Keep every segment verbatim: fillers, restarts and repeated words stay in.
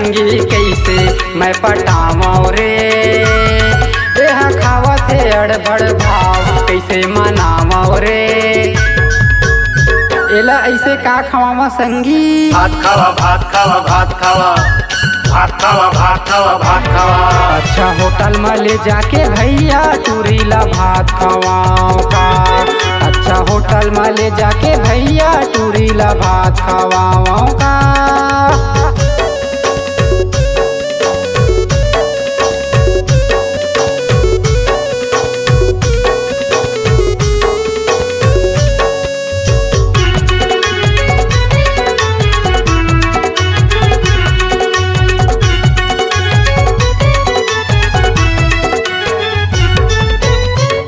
संगी कइसे मैं पटावंव रे, एहा खावत हे अड़बड़ भाव, कइसे मनावंव रे। एला अइसे का खवावंव संगी? भात खावा, भात खावा, भात खावा, भात खावा, भात खावा, भात खावा। अच्छा होटल म ले जाके भैया टूरी ला भात खवावंव का। अच्छा होटल म ले जाके भैया टूरी ला भात खवावंव का।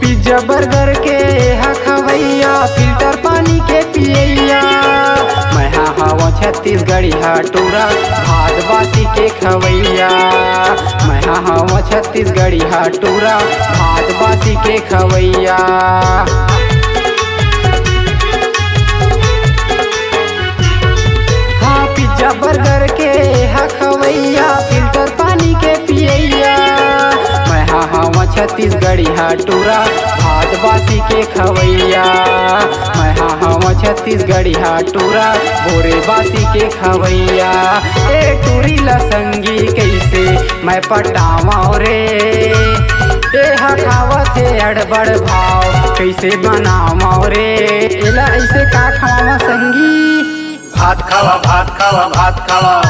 पिज्जा बर्गर के हा खवैया, फिल्टर पानी के पियैया। मैं हा हवं छत्तीसगढ़िया टूरा, भात बासी के खवैया। मैं हा हवं छत्तीसगढ़िया टूरा, भात बासी के खवैया। हाँ, पिज्जा बर्गर के हा खवैया, फिल्टर पानी के पियैया। मैं हा हवं छत्तीसगढ़िया टूरा, भात बासी के खवैया। मैं हा हवं छत्तीसगढ़िया टूरा, भोरे बासी के खवैया। ए टूरी ला संगी कइसे मैं पटावंव रे, एहा खावत हे अड़बड़ भाव, कइसे बनावंव रे। एला अइसे का खवावंव संगी? भात खावा, भात खावा, भात खावा,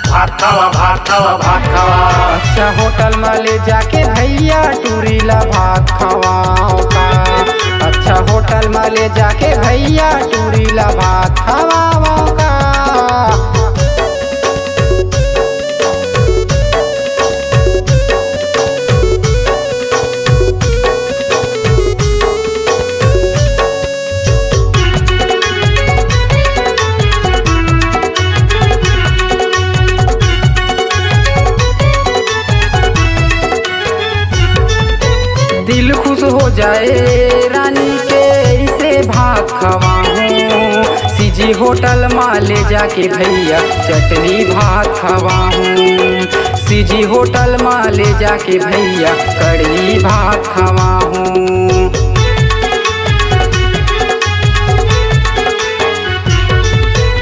भात खावा, भात खावा, भात खावा। अच्छा होटल म ले जाके भैया टूरी ला भात खवावंव का। अच्छा होटल म ले जाके भैया टूरी ला भात खवावंव का। दिल खुश हो जाए रानी के अइसे भात खवाहूँ। सीजी होटल मा ले जाके भैया चटनी भात खवाहूँ। सीजी होटल मा ले जाके भैया कढ़ी भात खवाहूँ।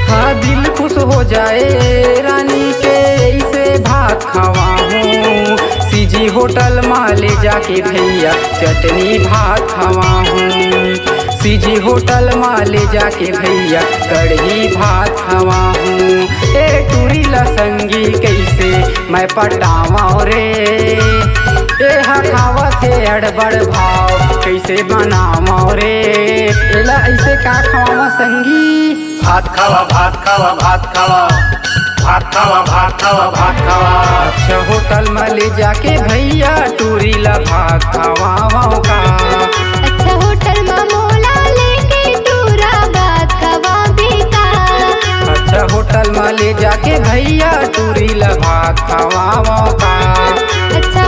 हाँ, दिल खुश हो जाए रानी के अइसे भात खवाहूँ। सीजी होटल मा ले जाके भैया चटनी भात खवाहूँ। सीजी होटल मा ले जाके भैया कढ़ी भात खवाहूँ। ए टूरी ला संगी कइसे मैं पटावंव रे, एहा खावत हे अड़बड़ भाव, कइसे बनावंव रे। एला अइसे का खवावंव संगी? भात खावा, भात खावा, भात खावा, भात खावा, भात खावा, भात खावा। अच्छा होटल म ले जाके भैया टूरी ला भात खवावंव का। अच्छा होटल म मोला लेके टूरा भात खवाबे का। अच्छा होटल म ले जाके भैया टूरी ला भात खवावंव का। अच्छा